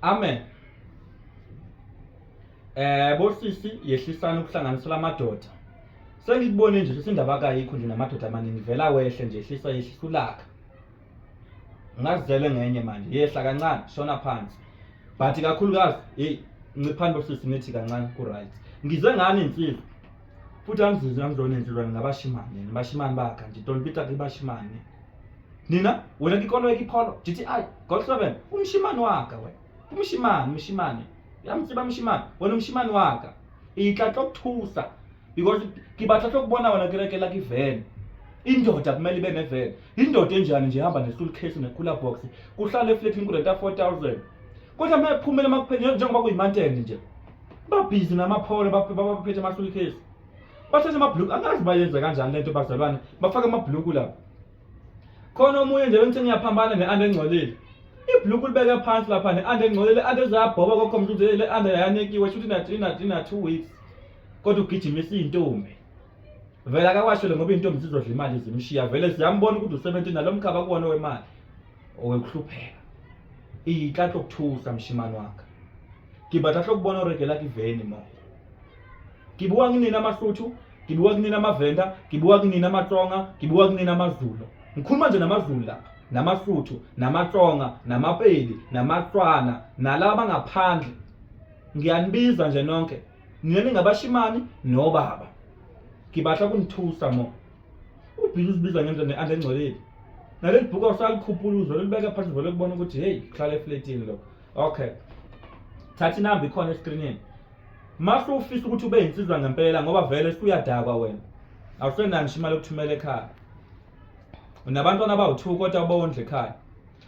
Amen. Bosisi yehlisana ukuhlanganisela amadoda. Sengikubone nje sesindaba kayikho nje namadoda amaningi vela wehle nje yehlisa yehlisa ulaka. Ngazizele ngenye manje yehla kancane shona phansi. But kakhulukazi hey nciphani bosisi nithi kancane ku right. Ngizwe ngani insizwa? Futhi angizizwe angizona insizwa ngabashimane, nibashimane bakha nje don't be like bashimane. Nina wena kikolo ekipholo GTI Golf 7 umshimane waka wena. Umshimane umshimane. Yamtsiba mshimane wena umshimane waka. Itla tlokuthusa because ke batla tlo kubona wena kerekela ke van. Indoda kumele ibe nevan. Indoda enjani nje ihamba nesuitcase necooler box kuhlala eflatini kurenta 4000. Kodwa uma ephumela emakupheni njengoba kuyimantende nje. Babhizi namapholo baphethe ama-suitcase. Bathathe amabhuluku angazi bayenza kanjani lento bazalwane bafaka amabhuluku lapha. Khona omunye nje bengithe ngiyaphambana ne-ande engcolile. Ibhuluku libeke phansi lapha ne-ande engcolile, ande ezayabhoba kokhombisa ukuthi le ande yanekiwe shuthi ina ina ina 2 weeks. Kodwa ugijimisa iy'ntombi. Vele akakwashele ngoba iy'ntombi zizodla imali zimshiya vele ziyambona ukuthi u-17 nalo mkhaba kuwona wemali owekuhlupheka. Iyinhlanhla okuthusa mshimane wakhe. Ngibatla hlokubona oregela kiveni mo. Ngibuka kunina amaSuthu, ngibuka kunina amaVenda, ngibuka kunina amaTsonga, ngibuka kunina amaZulu. Ngikhuluma nje namaZulu lapha, namaSuthu, namaTsonga, namaPedi, namaTswana, nalaba abangaphandle. Ngiyanibiza nje nonke. Nina ningabashimani nobaba. Ngibatla kunithusa mo. Ubhizi uzibiza ngendlela ne-ande engcolile. Naleli bhuku awusalikhuphula uzwe libeke phansi vele kubona ukuthi hey kuhlala efletini lokho. Okay. Thatha inamba ikhona eskrinini. Mase ufisa ukuthi ube insizwa ngempela ngoba vele usuyadakwa wena. Awusenayo ngisho imali yokuthumela ekhaya. Unabantwana abawu-2 kodwa ubondle ekhaya.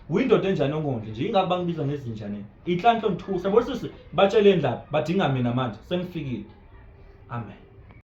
Uyindoda enjani ongondli nje ingakho bangibiza ngezinja nina. Inhlanhla ngithusa bosisi batsheleni lapha badinga mina manje sengifikile. Amen.